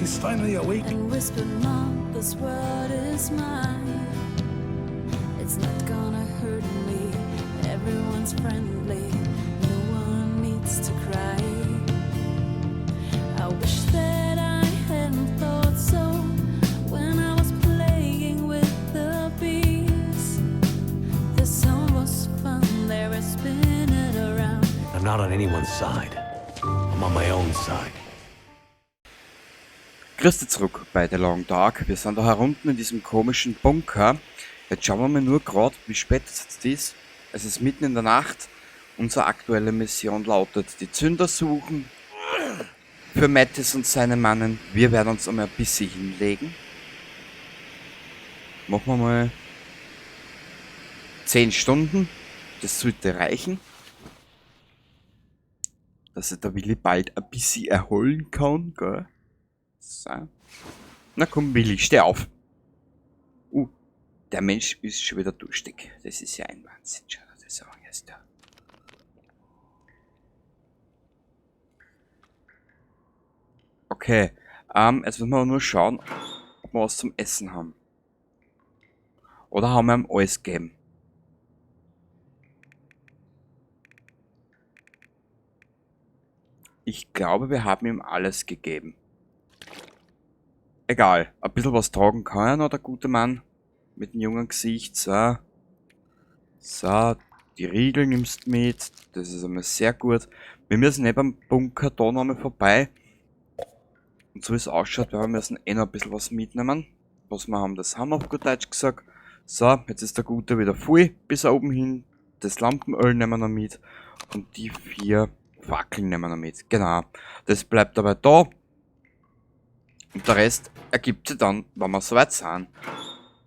He's finally awake. And whispered, Mom, this world is mine. It's not gonna hurt me. Everyone's friendly. No one needs to cry. I wish that I hadn't thought so when I was playing with the bees. The sun was fun, they were spinning around. I'm not on anyone's side. I'm on my own side. Grüß dich zurück bei The Long Dark. Wir sind da herunten in diesem komischen Bunker. Jetzt schauen wir mal nur grad, wie spät es jetzt ist. Es ist mitten in der Nacht. Unsere aktuelle Mission lautet, die Zünder suchen. Für Mattis und seine Mannen. Wir werden uns einmal ein bisschen hinlegen. Machen wir mal 10 Stunden. Das sollte reichen. Dass sich der Willi bald ein bisschen erholen kann, gell? So. Na komm, Willi, steh auf. Der Mensch ist schon wieder durstig. Das ist ja ein Wahnsinn. Schau dir das an, erst da. Okay, jetzt müssen wir nur schauen, ob wir was zum Essen haben. Oder haben wir ihm alles gegeben? Ich glaube, wir haben ihm alles gegeben. Egal, ein bisschen was tragen kann er noch, der gute Mann. Mit dem jungen Gesicht, so. So, die Riegel nimmst du mit. Das ist einmal sehr gut. Wir müssen eh beim Bunker da nochmal vorbei. Und so wie es ausschaut, wir müssen eh noch ein bisschen was mitnehmen. Was wir haben, das haben wir auf gut Deutsch gesagt. So, jetzt ist der Gute wieder voll bis oben hin. Das Lampenöl nehmen wir noch mit. Und die 4 Fackeln nehmen wir noch mit. Genau. Das bleibt aber da. Und der Rest ergibt sich dann, wenn wir soweit sind.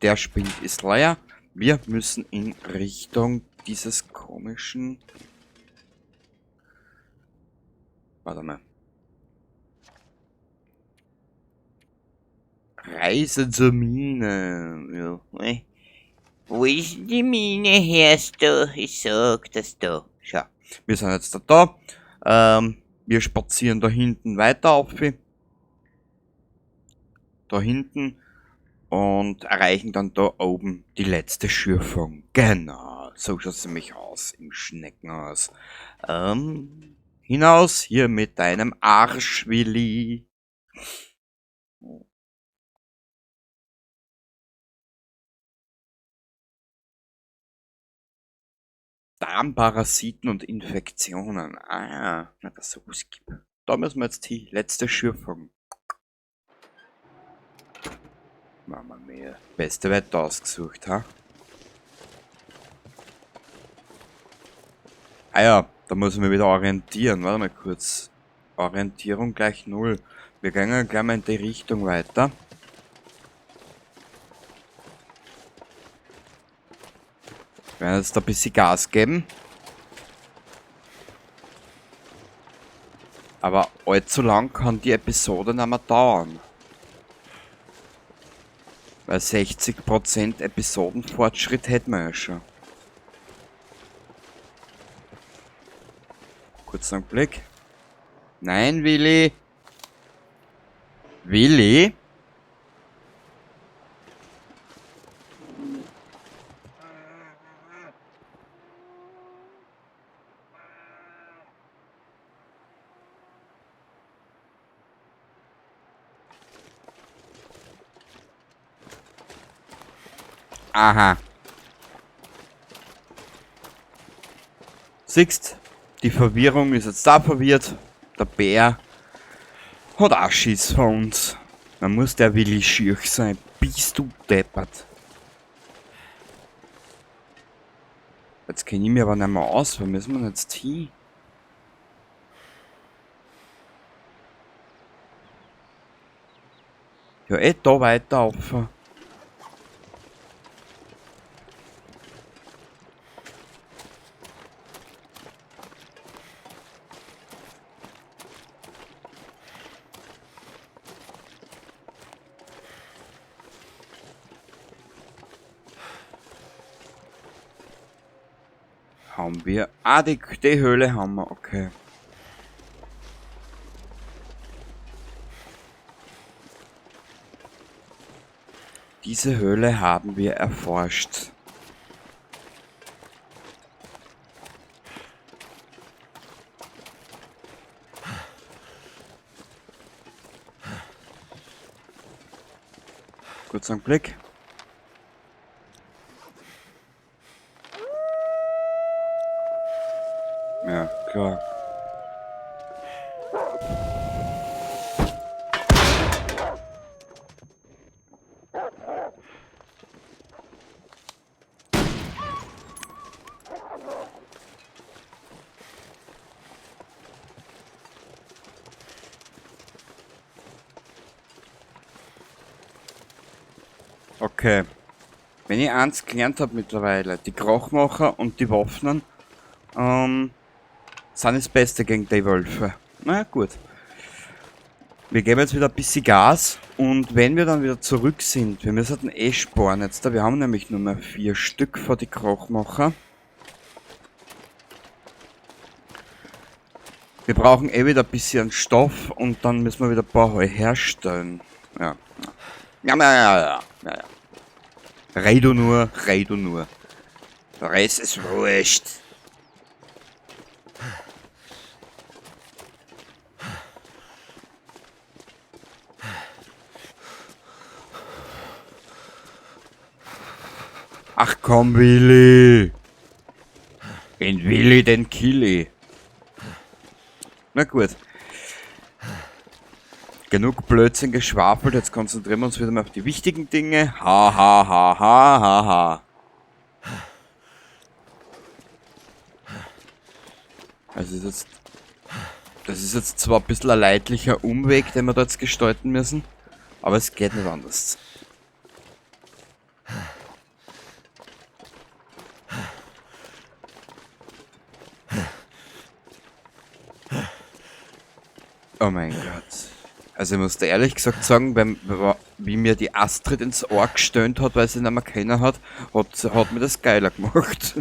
Der Spind ist leer. Wir müssen in Richtung dieses komischen... Warte mal. Reise zur Mine. Ja. Wo ist denn die Mine, hörst du? Ich sag das da. Schau, wir sind jetzt da. Wir spazieren da hinten weiter auf. Da hinten. Und erreichen dann da oben die letzte Schürfung. Genau, so schaut's nämlich aus im Schneckenhaus. Hinaus hier mit deinem Arsch, Willi. Darmparasiten und Infektionen. Ah, na, das sowas gibt. Da müssen wir jetzt hin. Letzte Schürfung. Mama mia. Beste Wetter ausgesucht, ha? Ah ja, da muss ich mich wieder orientieren. Warte mal kurz. Orientierung gleich 0. Wir gehen gleich mal in die Richtung weiter. Wir werden jetzt da ein bisschen Gas geben. Aber allzu lang kann die Episode nicht mehr dauern. Weil 60% Episodenfortschritt hätten wir ja schon. Kurzen Blick. Nein, Willi. Willi? Aha. Siehst, die Verwirrung ist jetzt da verwirrt. Der Bär hat auch Schiss vor uns. Man muss der Willi schier sein. Bist du deppert. Jetzt kenn ich mich aber nicht mehr aus. Wo müssen wir denn jetzt hin? Ja, eh da weiter auf. Haben wir. Ah, die Höhle haben wir, okay. Diese Höhle haben wir erforscht. Kurzer Blick. Ja, klar. Okay. Wenn ich eins gelernt hab mittlerweile, die Krochmacher und die Waffen sind das Beste gegen die Wölfe. Na ja, gut. Wir geben jetzt wieder ein bisschen Gas und wenn wir dann wieder zurück sind, wir müssen eh sparen jetzt da, wir haben nämlich nur mehr 4 Stück vor die Krochmacher. Wir brauchen eh wieder ein bisschen Stoff und dann müssen wir wieder ein paar Heu herstellen. Ja. Ja, ja, ja, ja, ja, ja. Red du nur, red du nur. Der Rest ist wurscht. Ach komm, Willi. Den Willi, den Killi. Na gut. Genug Blödsinn geschwafelt, jetzt konzentrieren wir uns wieder mal auf die wichtigen Dinge. Ha, ha, ha, ha, ha, ha. Also ist jetzt, das ist jetzt zwar ein bisschen ein leidlicher Umweg, den wir da jetzt gestalten müssen, aber es geht nicht anders. Oh mein Gott. Also ich muss da ehrlich gesagt sagen, wie mir die Astrid ins Ohr gestöhnt hat, weil sie nicht mehr keiner hat, hat mir das geiler gemacht.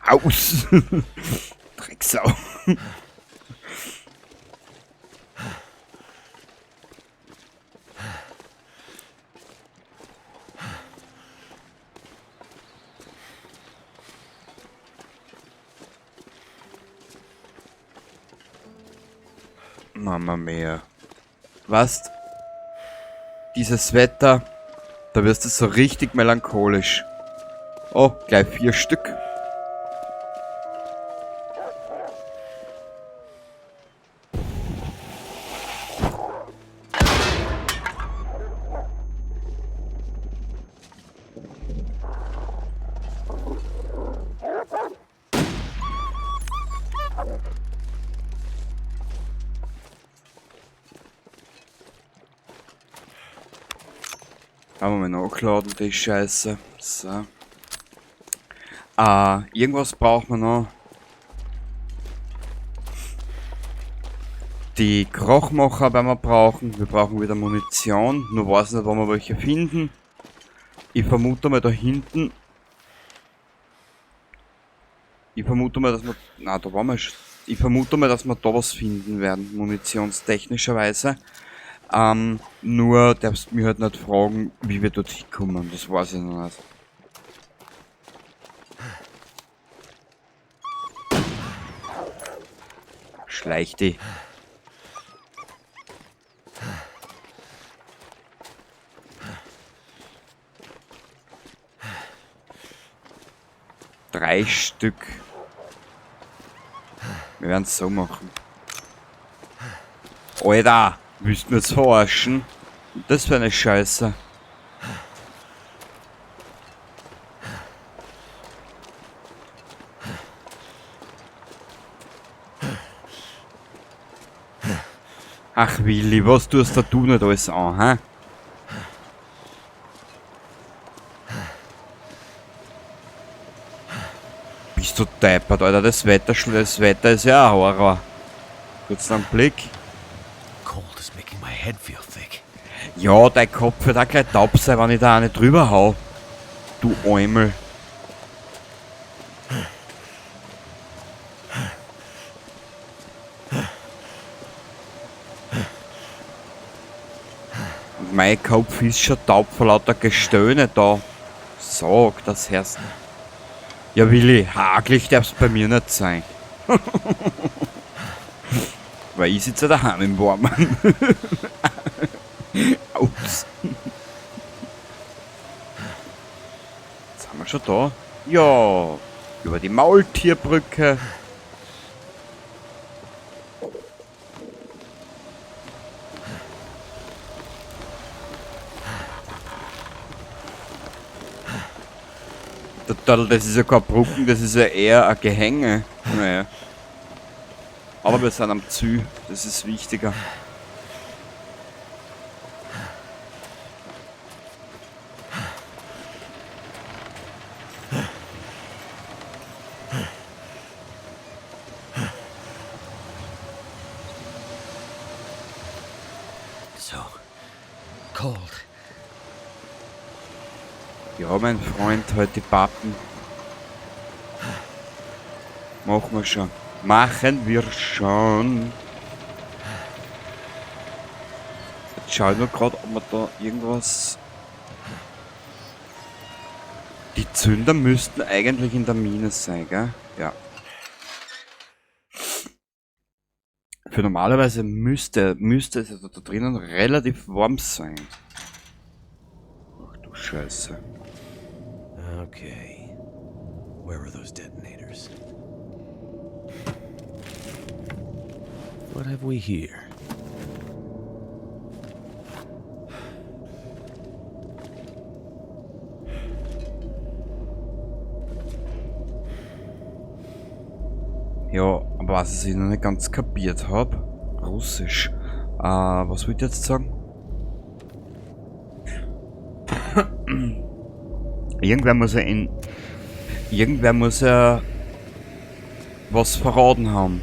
Aus! Drecksau! Mama mia. Was? Dieses Wetter, da wirst du so richtig melancholisch. Oh, gleich 4 Stück. Aber mal nachladen, die Scheiße. So. Ah, irgendwas braucht man noch. Die Krochmacher werden wir brauchen. Wir brauchen wieder Munition. Nur weiß ich nicht, wo wir welche finden. Ich vermute mal da hinten. Ich vermute mal, dass wir... Na, da waren wir schon. Ich vermute mal, dass wir da was finden werden, munitionstechnischerweise. Nur darfst du mich halt nicht fragen, wie wir dorthin kommen. Das weiß ich noch nicht. Schleich dich. 3 Stück. Wir werden's so machen. Alter! Willst du mir jetzt verarschen? Das wär eine Scheiße. Ach Willi, was tust da du nicht alles an, hä? Bist du deppert, Alter, das Wetter ist ja ein Horror. Kurz einen Blick. Cold is making my head feel thick. Ja, dein Kopf wird auch gleich taub sein, wenn ich da eine drüber hau. Du Eumel. Mein Kopf ist schon taub vor lauter Gestöhne da. Sag das Herz. Ja, Willi, haglich darf's bei mir nicht sein. Weil ich sitze ja daheim im Warmen. Ups. Jetzt sind wir schon da. Ja, über die Maultierbrücke. Das ist ja kein Brücken, das ist ja eher ein Gehänge. Naja. Aber wir sind am Ziel, das ist wichtiger. So cold. Ja, mein Freund, heute die Pappen. Machen wir schon. Machen wir schon. Jetzt schau ich nur grad, ob wir da irgendwas... Die Zünder müssten eigentlich in der Mine sein, gell? Ja. Für normalerweise müsste es ja da drinnen relativ warm sein. Ach du Scheiße. Okay. Where were those detonators? What have we here? Ja, aber was ich noch nicht ganz kapiert hab, Russisch. Was wollt ihr jetzt sagen? Irgendwer muss ja in... Irgendwer muss ja was verraten haben.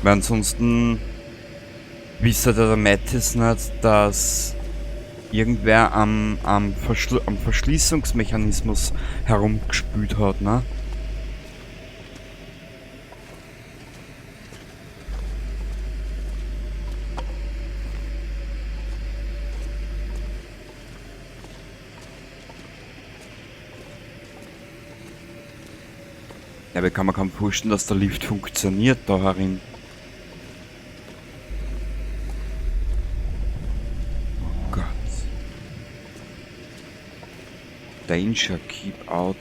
Weil ansonsten wisse der Mattis nicht, dass irgendwer am Verschließungsmechanismus herumgespült hat, ne? Ja, aber ich kann mir kaum vorstellen, dass der Lift funktioniert da herin. Oh Gott. Danger, keep out.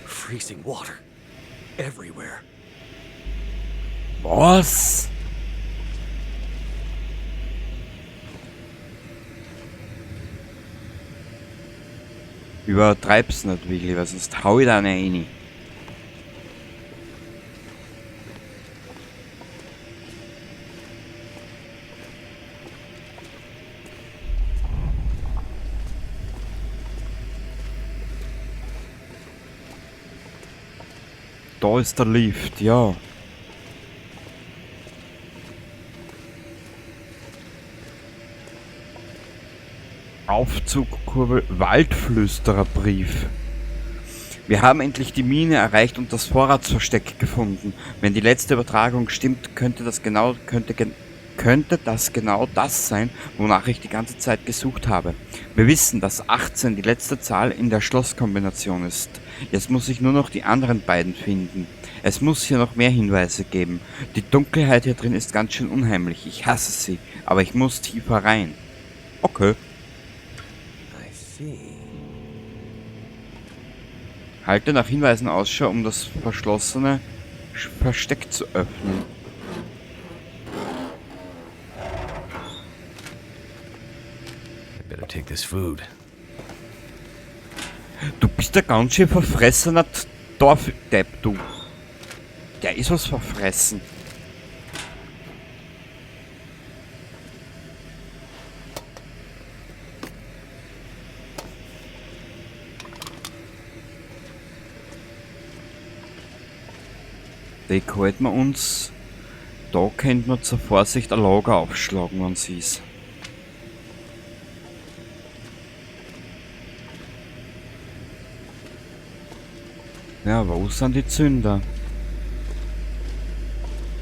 Freezing water. Everywhere. Was? Übertreib's nicht wirklich, weil sonst hau ich da nicht rein. Da ist der Lift, ja. Aufzugkurbel Waldflüstererbrief. Wir haben endlich die Mine erreicht und das Vorratsversteck gefunden. Wenn die letzte Übertragung stimmt, könnte das genau das sein, wonach ich die ganze Zeit gesucht habe. Wir wissen, dass 18 die letzte Zahl in der Schlosskombination ist. Jetzt muss ich nur noch die anderen beiden finden. Es muss hier noch mehr Hinweise geben. Die Dunkelheit hier drin ist ganz schön unheimlich. Ich hasse sie, aber ich muss tiefer rein. Okay. Halte nach Hinweisen Ausschau, um das verschlossene Versteck zu öffnen. I better take this food. Du bist der ganz schön verfressener Dorfdepp, du. Der ist was verfressen. Die halten wir uns. Da könnte man zur Vorsicht ein Lager aufschlagen, wenn sie ist. Ja, wo sind die Zünder?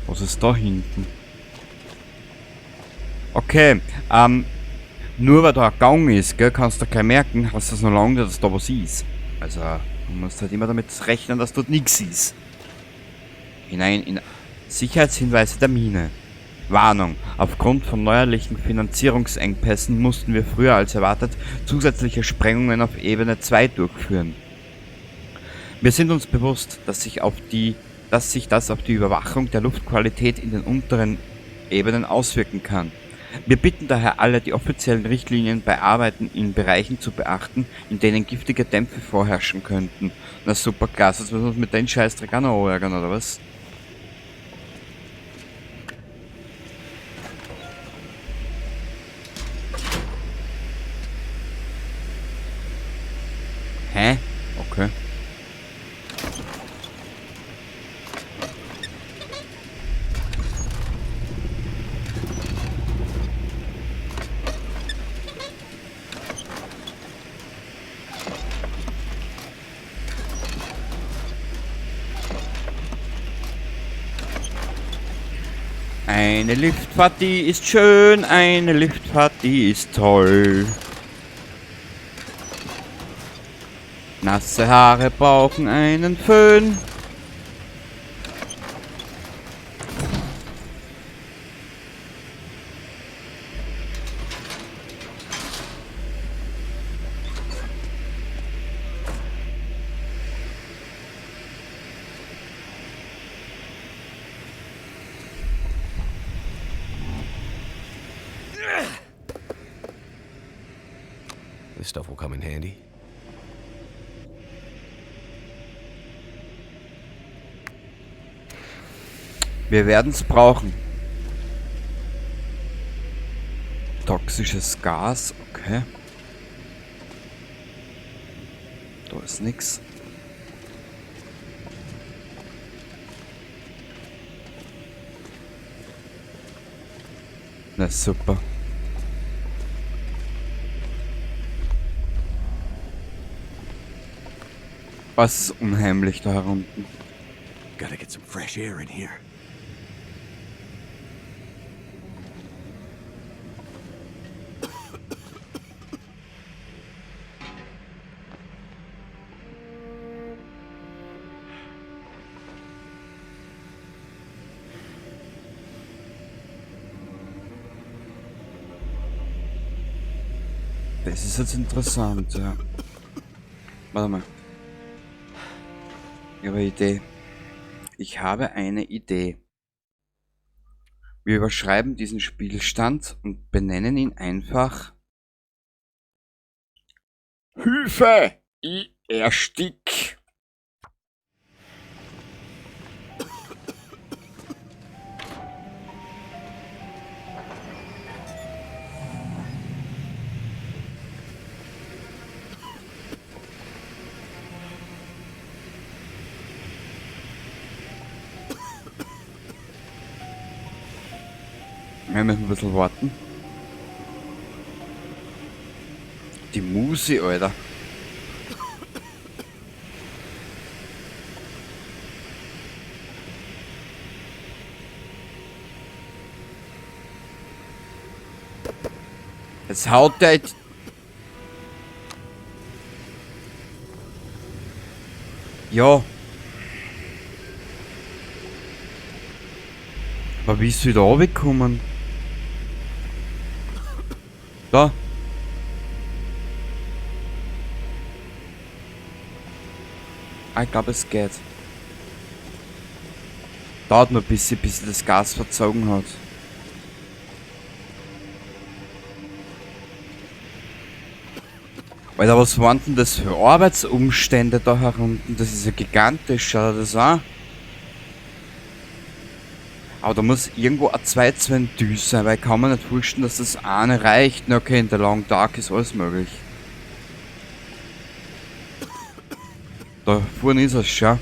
Was ist da hinten? Okay, nur weil da ein Gang ist, gell, kannst du gleich merken, hast du das noch lange nicht, dass da was ist. Also, du musst halt immer damit rechnen, dass dort nichts ist. Hinein in Sicherheitshinweise der Mine. Warnung. Aufgrund von neuerlichen Finanzierungsengpässen mussten wir früher als erwartet zusätzliche Sprengungen auf Ebene 2 durchführen. Wir sind uns bewusst, dass sich das auf die Überwachung der Luftqualität in den unteren Ebenen auswirken kann. Wir bitten daher alle, die offiziellen Richtlinien bei Arbeiten in Bereichen zu beachten, in denen giftige Dämpfe vorherrschen könnten. Na super, klasse, jetzt müssen wir uns mit den Scheißdreck auch noch ärgern, oder was? Hä? Okay. Eine Liftfahrt, die ist schön, eine Liftfahrt, die ist toll. Nasse Haare brauchen einen Föhn. This stuff will come in handy. Wir werden's brauchen. Toxisches Gas, okay. Da ist nix. Na super. Was ist unheimlich da herunten. Gotta get some fresh air in here. Das ist jetzt interessant, ja. Warte mal. Ich habe eine Idee. Ich habe eine Idee. Wir überschreiben diesen Spielstand und benennen ihn einfach Hilfe! Ich erstick! Wir müssen ein bisschen warten. Die Musi, Alter. Jetzt haut der... Ja. Aber wie ist sie da runtergekommen? Da. Ah, ich glaub, es geht. Dauert nur ein bisschen, bis sie das Gas verzogen hat. Alter, was waren denn das für Arbeitsumstände da herunten? Das ist ja gigantisch, schau dir das an. Aber da muss irgendwo ein Zweizwendüse sein, weil ich kann mir nicht vorstellen, dass das eine reicht. Na okay, in der Long Dark ist alles möglich. Da vorne ist es schon.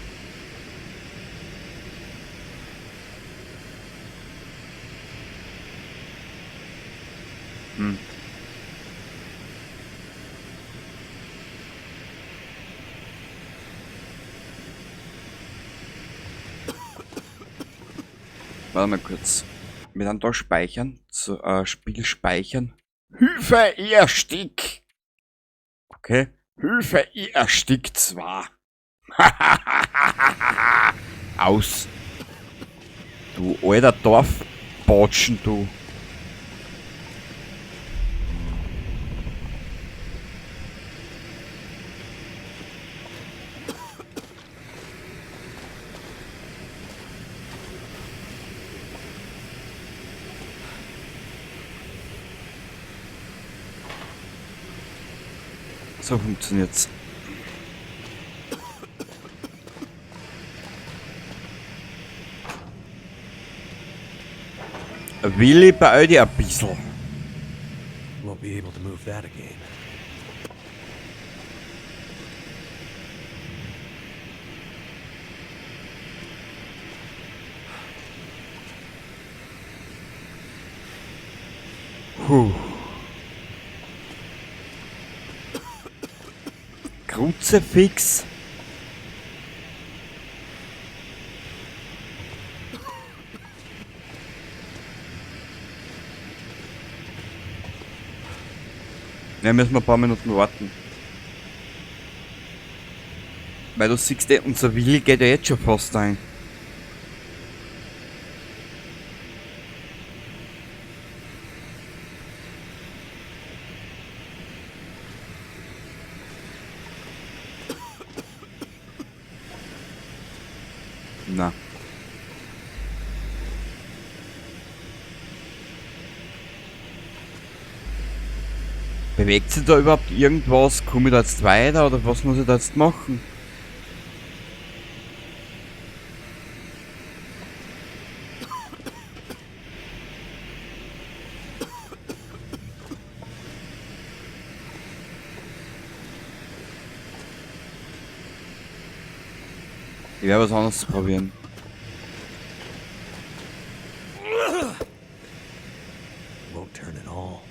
Warte mal kurz. Wir dann da speichern. Zu, Spiel speichern. Hilfe, ich erstick! Okay. Hilfe, ich erstick zwar. Aus. Du alter Dorfbatschen, du. So funktioniert's. Willi, beeil dich ein bisschen. Won't be able to move that again. Puh. Kruzifix. Ja, müssen wir ein paar Minuten warten. Weil du siehst, unser Willi geht ja jetzt schon fast ein. Na. Bewegt sich da überhaupt irgendwas? Komme ich da jetzt weiter oder was muss ich da jetzt machen? Ich werde was anderes probieren. Won't turn at all.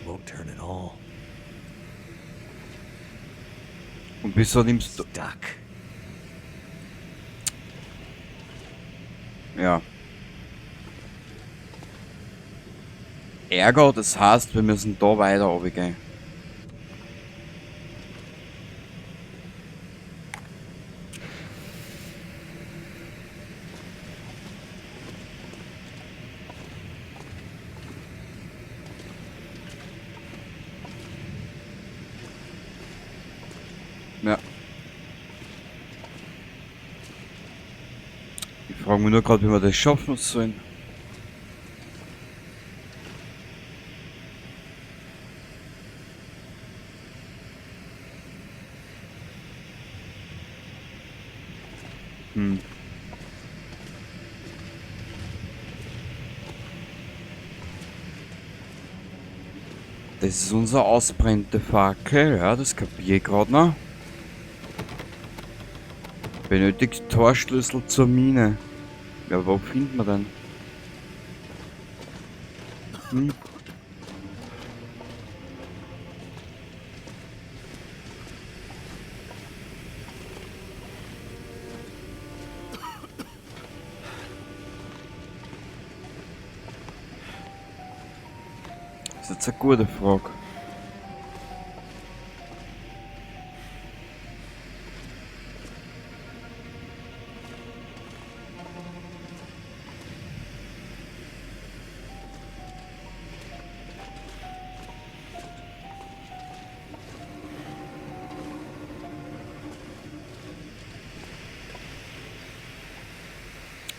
Won't turn at all. Und wieso nimmst du... Stuck. Ja. Ärger, das heißt, wir müssen da weiter runtergehen. Ja. Ich frage mich nur gerade, wie wir das schaffen sollen. Das ist unsere ausbrennte Fackel, ja, das kapier ich grad noch. Benötigt Torschlüssel zur Mine. Ja, wo finden wir denn? Das ist jetzt eine gute Frage.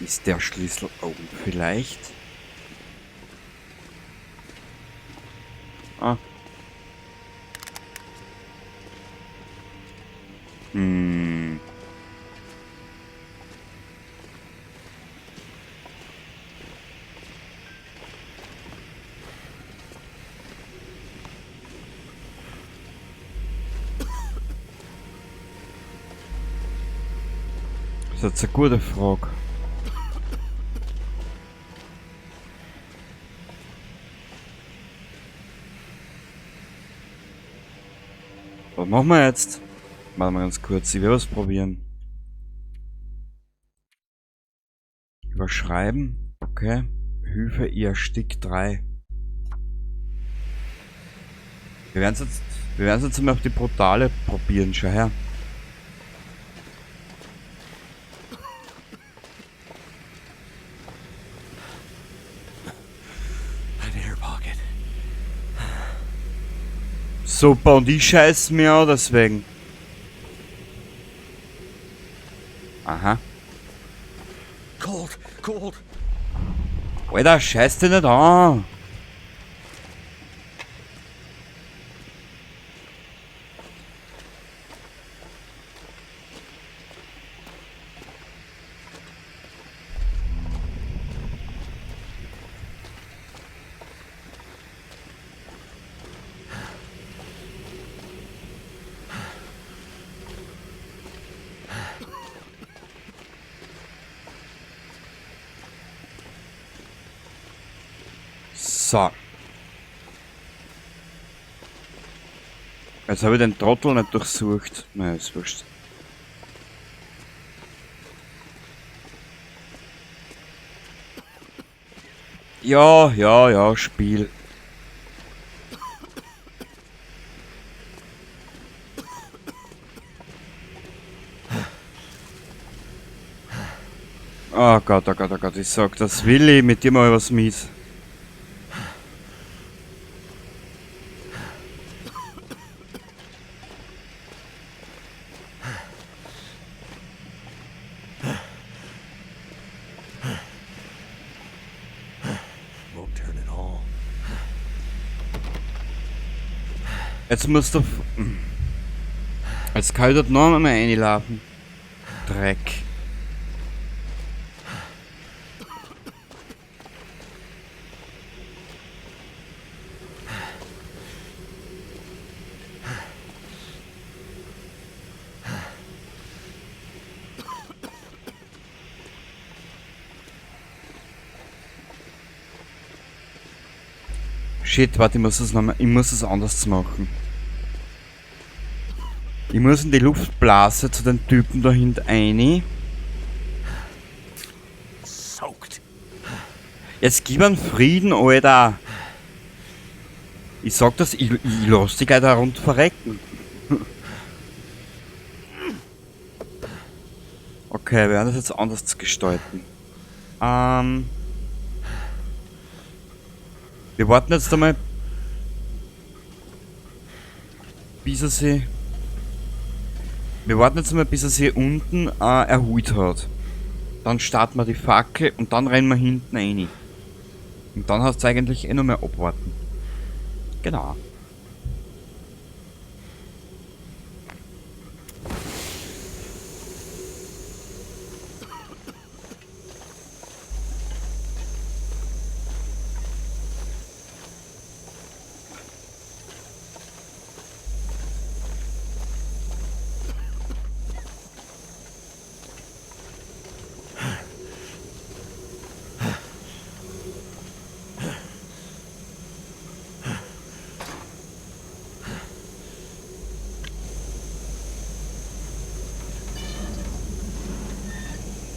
Ist der Schlüssel oben vielleicht? Ah. Das ist jetzt eine gute Frage. Was machen wir jetzt? Warte mal ganz kurz, ich will was probieren. Überschreiben. Okay. Hilfe, ihr erstickt 3. Wir werden's jetzt mal auf die Brutale probieren, schau her. Super, und ich scheiß mir auch deswegen. Aha. Cold, cold. Alter, scheiß dich nicht an. So. Jetzt habe ich den Trottel nicht durchsucht. Naja, ist wurscht. Ja, ja, ja, Spiel. Oh Gott, oh Gott, oh Gott, ich sag, das will ich mit dir mal was mit. Jetzt musst du jetzt kann ich dort noch einmal reinlaufen. Dreck. Shit, warte, ich muss das nochmal, ich muss das anders machen. Ich muss in die Luftblase zu den Typen da hinten rein. Soaked. Jetzt gib einen Frieden, Alter. Ich sag das, ich lass dich gleich da rund verrecken. Okay, wir werden das jetzt anders gestalten. Wir warten jetzt einmal, bis er sich... Wir warten jetzt einmal, bis er sich unten erholt hat. Dann starten wir die Fackel und dann rennen wir hinten rein. Und dann hast du eigentlich eh noch mehr abwarten. Genau.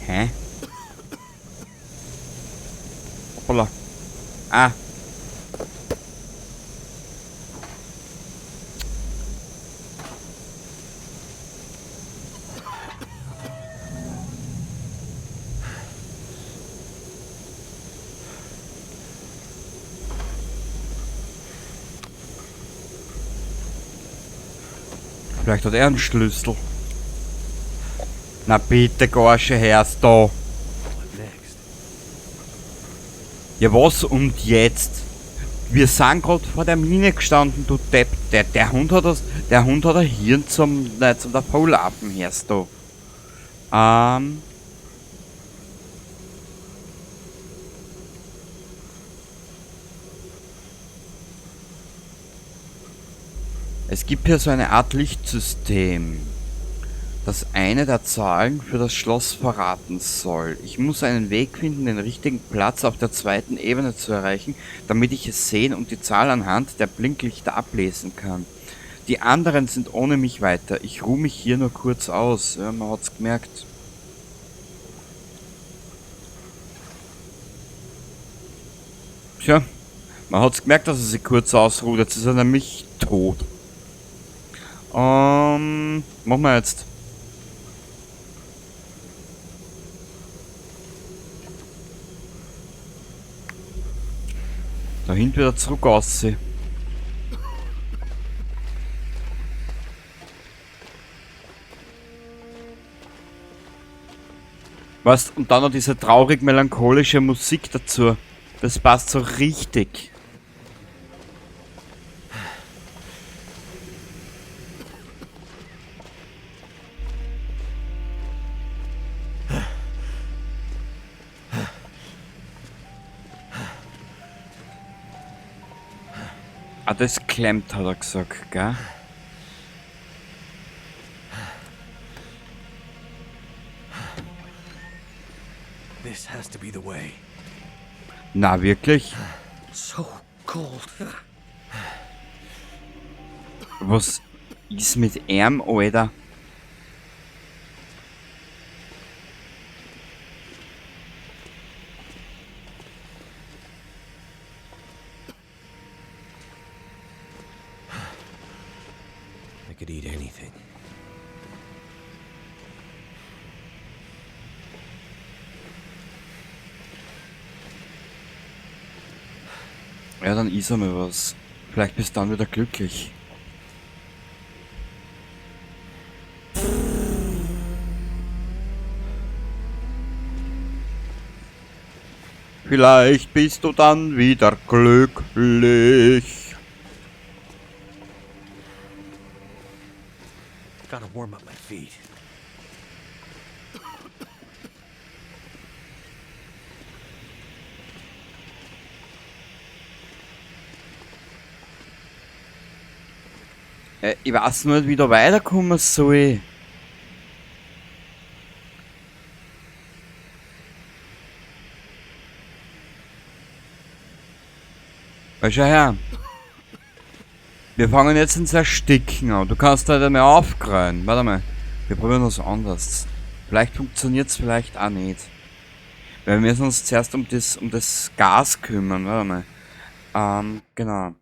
Hä? Hoppala. Ah. Vielleicht hat er einen Schlüssel. Na bitte, Gorsche, hörst da. Ja was und jetzt? Wir sind grad vor der Mine gestanden, du Depp. Der Hund hat das, der Hund hat ein Hirn zum Davonlaufen, hörst du. Es gibt hier so eine Art Lichtsystem. Das eine der Zahlen für das Schloss verraten soll. Ich muss einen Weg finden, den richtigen Platz auf der zweiten Ebene zu erreichen, damit ich es sehen und die Zahl anhand der Blinklichter ablesen kann. Die anderen sind ohne mich weiter. Ich ruhe mich hier nur kurz aus. Ja, man hat's gemerkt. Tja, man hat's gemerkt, dass er sich kurz ausruht. Jetzt ist er nämlich tot. Machen wir jetzt. Da hinten wieder zurück aussehen. Weißt, und dann noch diese traurig melancholische Musik dazu. Das passt so richtig. Ah, das klemmt, hat er gesagt, gell? This has to be the way. Na, wirklich? So cold. Was ist mit ihm, Alter? I could eat anything. Ja, dann iss einmal was. Vielleicht bist du dann wieder glücklich. Vielleicht bist du dann wieder glücklich. Gotta warm up my feet. Ich weiß nur nicht, wie ich da weiterkommen soll. Weil schau her. Wir fangen jetzt ins Ersticken an. Du kannst da nicht mehr aufkreien. Warte mal. Wir probieren was anderes. Vielleicht funktioniert's, vielleicht auch nicht. Weil wir müssen uns zuerst um das Gas kümmern. Warte mal. Genau.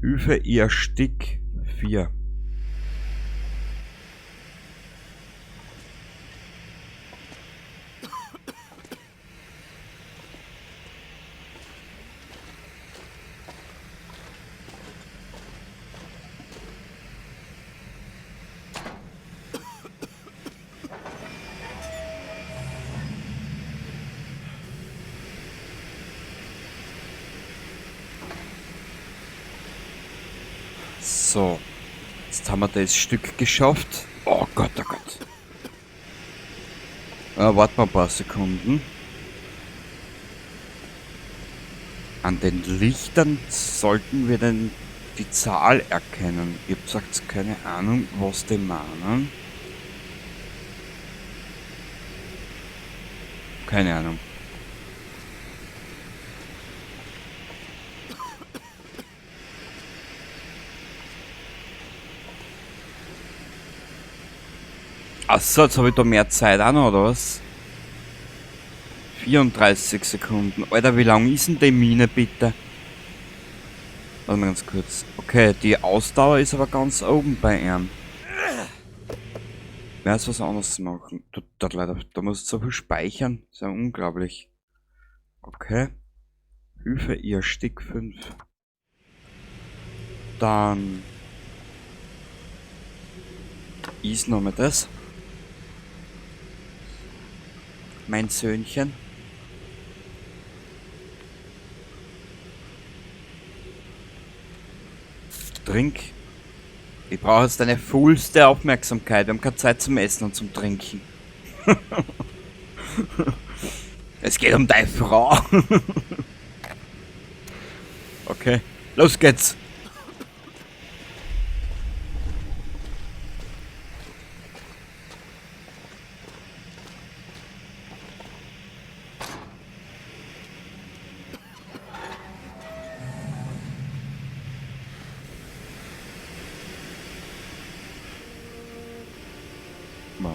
Hilfe, ich erstick 4. So, jetzt haben wir das Stück geschafft. Oh Gott, oh Gott. Warten wir ein paar Sekunden. An den Lichtern sollten wir denn die Zahl erkennen. Ich hab gesagt, keine Ahnung, was die meinen. Keine Ahnung. Achso, jetzt hab ich da mehr Zeit auch noch, oder was? 34 Sekunden. Alter, wie lang ist denn die Mine, bitte? Warte mal ganz kurz. Okay, die Ausdauer ist aber ganz oben bei ihm. Wer ist was anderes zu machen? Tut das leider. Da muss ich so viel speichern. Das ist ja unglaublich. Okay. Hilfe, ihr Stick 5. Dann ist nochmal das. Mein Söhnchen. Trink. Ich brauche jetzt deine vollste Aufmerksamkeit. Wir haben keine Zeit zum Essen und zum Trinken. Es geht um deine Frau. Okay, los geht's.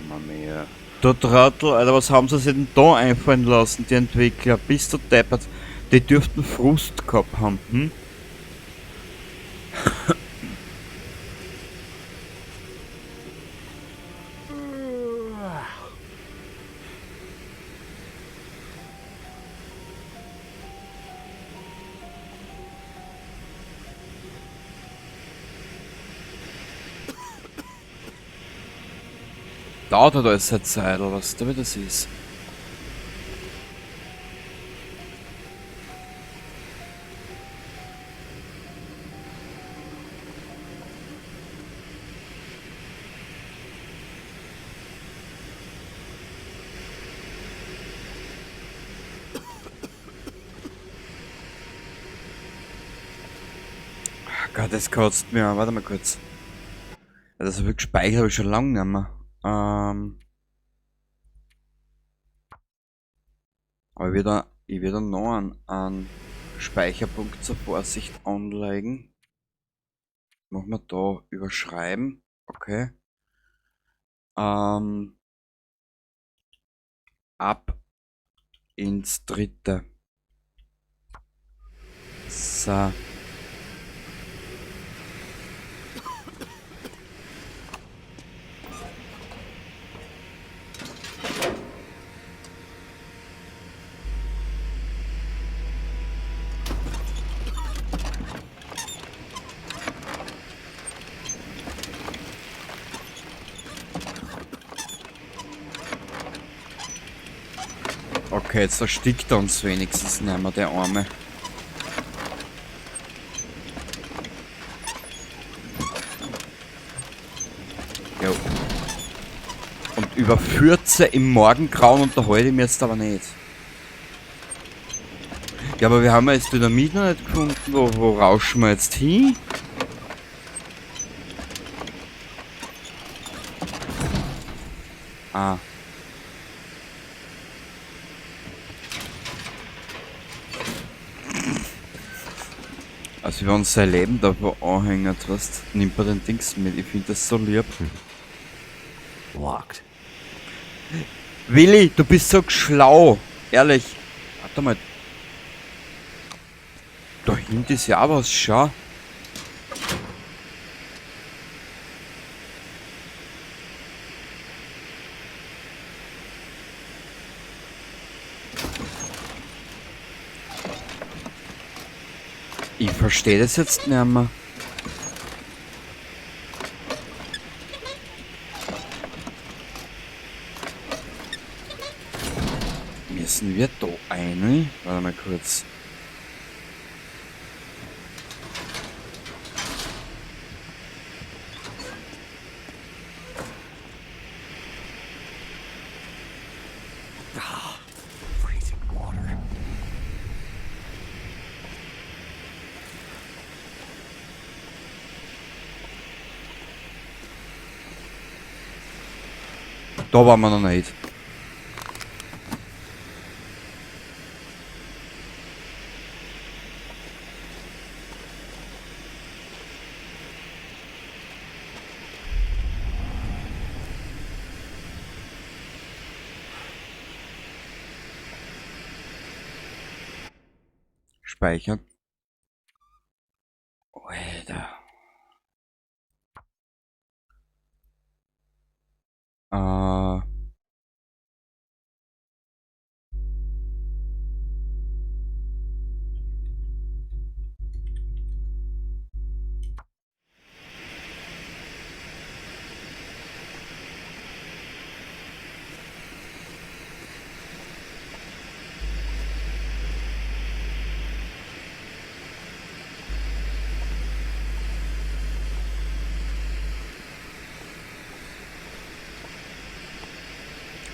Mamma mia. Du Trottel, Alter, was haben sie sich denn da einfallen lassen, die Entwickler? Bist du deppert? Die dürften Frust gehabt haben, hm? Dauert halt alles seine Zeit, oder was da wie das ist. Ach Gott, das kotzt mir an. Warte mal kurz. Ja, das habe ich gespeichert, habe ich schon lange nicht mehr. Aber ich werde noch einen Speicherpunkt zur Vorsicht anlegen. Machen wir da überschreiben. Okay. Ab ins dritte. So. Okay, jetzt erstickt er uns wenigstens nicht mehr, der Arme. Jo. Und über Fürze im Morgengrauen unterhalte ich mich jetzt aber nicht. Ja, aber wir haben ja jetzt Dynamit noch nicht gefunden. Wo rauschen wir jetzt hin? Ah. Also wenn uns sein Leben davon anhängt, weißt, nimmt man den Dings mit. Ich find das so lieb. Locked. Willi, du bist so schlau. Ehrlich. Warte mal. Da hinten ist ja auch was, schau. Ich verstehe das jetzt nicht mehr. Müssen wir da rein? Warte mal kurz. Da waren wir noch nicht. Speichern. Alter.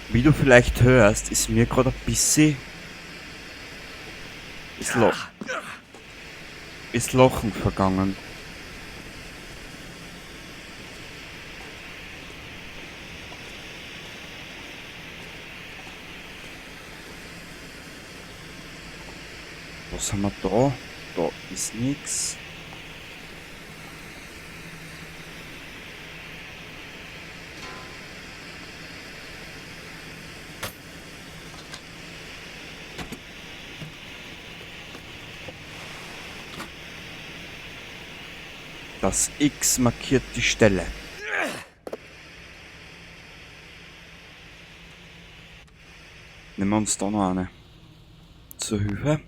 Wie du vielleicht hörst, ist mir gerade ein bisschen ist Lochen vergangen. Was haben wir da? Da ist nix. Das X markiert die Stelle. Nehmen wir uns da noch eine zur Hilfe.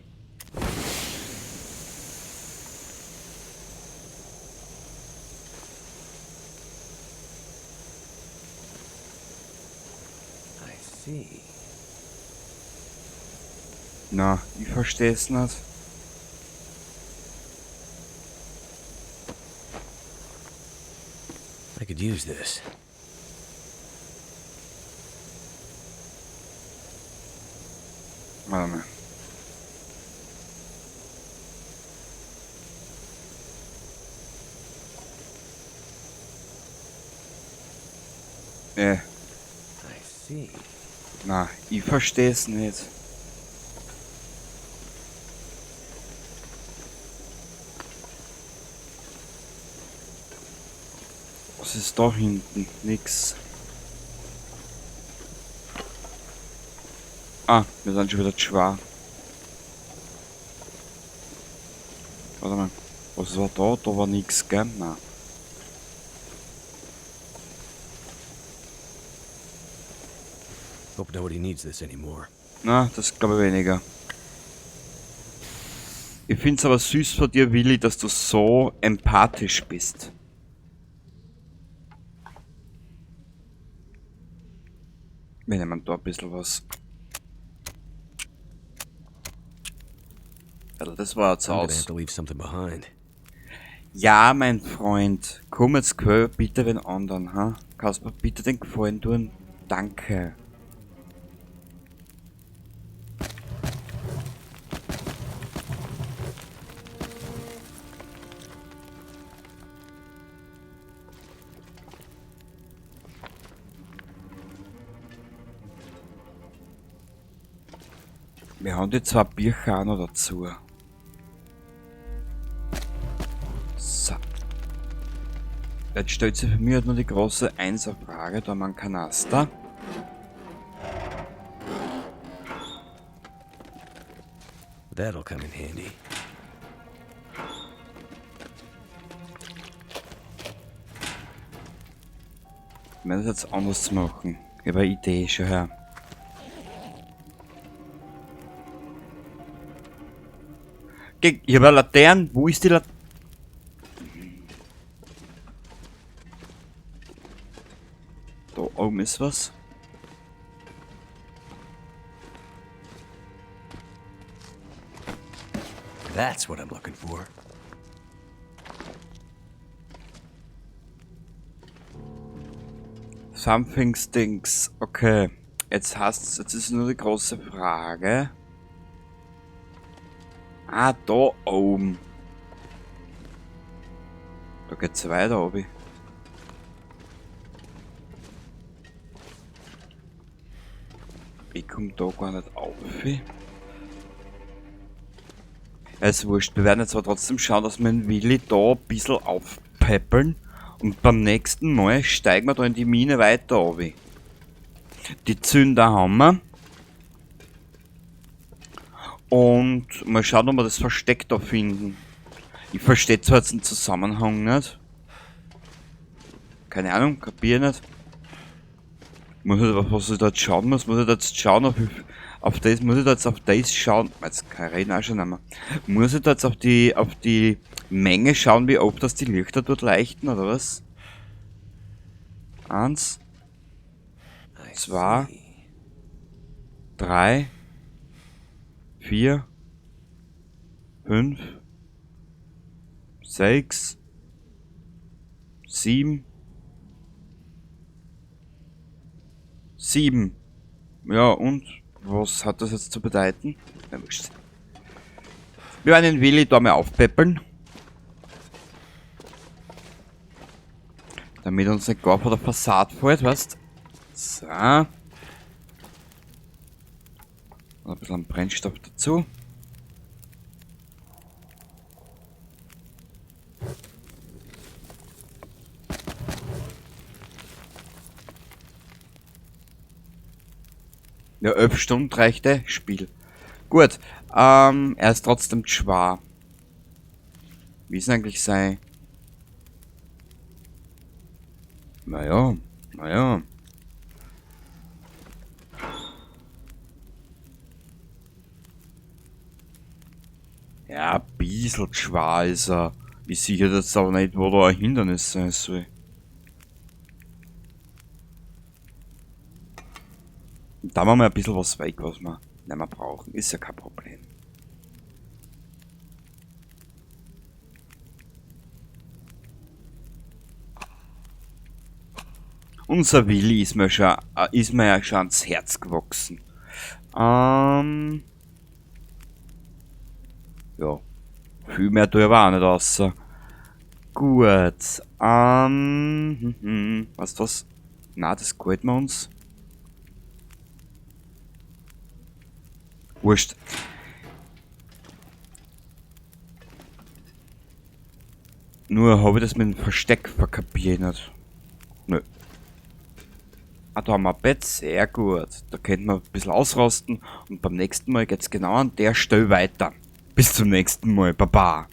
I see. Na, ich verstehe es nicht. I could use this. Warte mal. I see. Na, ich verstehe es nicht. Was ist da hinten? Nix. Ah, wir sind schon wieder zu schwer. Warte mal. Was war da? Da war nix, gell? Nein. Hope nobody needs this anymore. Na, das glaube ich weniger. Ich find's aber süß von dir, Willi, dass du so empathisch bist. Wir nehmen da ein bisschen was. Also das war jetzt I'm gonna aus. have to leave something behind. Ja, mein Freund. Komm jetzt, quäl bitte den anderen, ha? Kasper, bitte den Gefallen tun. Danke. Wir haben die zwei Bücher auch noch dazu. So. Jetzt stellt sich für mich halt nur die große Einserfrage, da haben wir einen Kanaster. That'll come in handy. Ich werde das jetzt anders machen. Ich habe eine Idee schon her. Geh, ich habe eine Laterne. Wo ist die Laterne? Da oben ist was. That's what I'm looking for. Something stinks. Okay. Jetzt heißt's, jetzt ist nur die große Frage. Ah, da oben. Da geht's weiter, Obi. Ich komm da gar nicht auf. Ja, ist wurscht. Wir werden jetzt aber trotzdem schauen, dass wir den Willi da ein bisschen aufpäppeln. Und beim nächsten Mal steigen wir da in die Mine weiter, Obi. Die Zünder haben wir. Und mal schauen, ob wir das Versteck da finden. Ich verstehe zwar jetzt den Zusammenhang nicht. Keine Ahnung, kapier nicht. Muss ich, auf was ich da jetzt schauen muss? Muss ich da jetzt schauen, ob ich auf das, muss ich da jetzt auf das schauen? Jetzt kann ich reden auch schon nicht mehr. Muss ich da jetzt auf die Menge schauen, wie oft das die Lichter dort leuchten, oder was? 1, 2, 3, 4, 5, 6, 7, 7. Ja, und was hat das jetzt zu bedeuten? Na, wurscht. Wir werden den Willi da mal aufpäppeln. Damit uns nicht gar vor der Fassade fällt, weißt? So. Und ein bisschen Brennstoff dazu. Ja, 11 Stunden reicht der Spiel. Gut, er ist trotzdem schwer. Wie ist denn eigentlich sein Naja, naja. Ja, ein bisschen schwer ist er. Ich sehe jetzt aber nicht, wo da ein Hindernis sein soll. Und da machen wir ein bisschen was weg, was wir nicht mehr brauchen. Ist ja kein Problem. Unser Willi ist mir ja schon ans Herz gewachsen. Ja. Viel mehr tue ich aber auch nicht raus. Gut. Was ist das? Na, das gefällt mir uns. Wurscht. Nur habe ich das mit dem Versteck verkapiert nicht. Nö. Ah, da haben wir ein Bett. Sehr gut. Da könnten wir ein bisschen ausrasten. Und beim nächsten Mal geht's genau an der Stelle weiter. Bis zum nächsten Mal. Baba.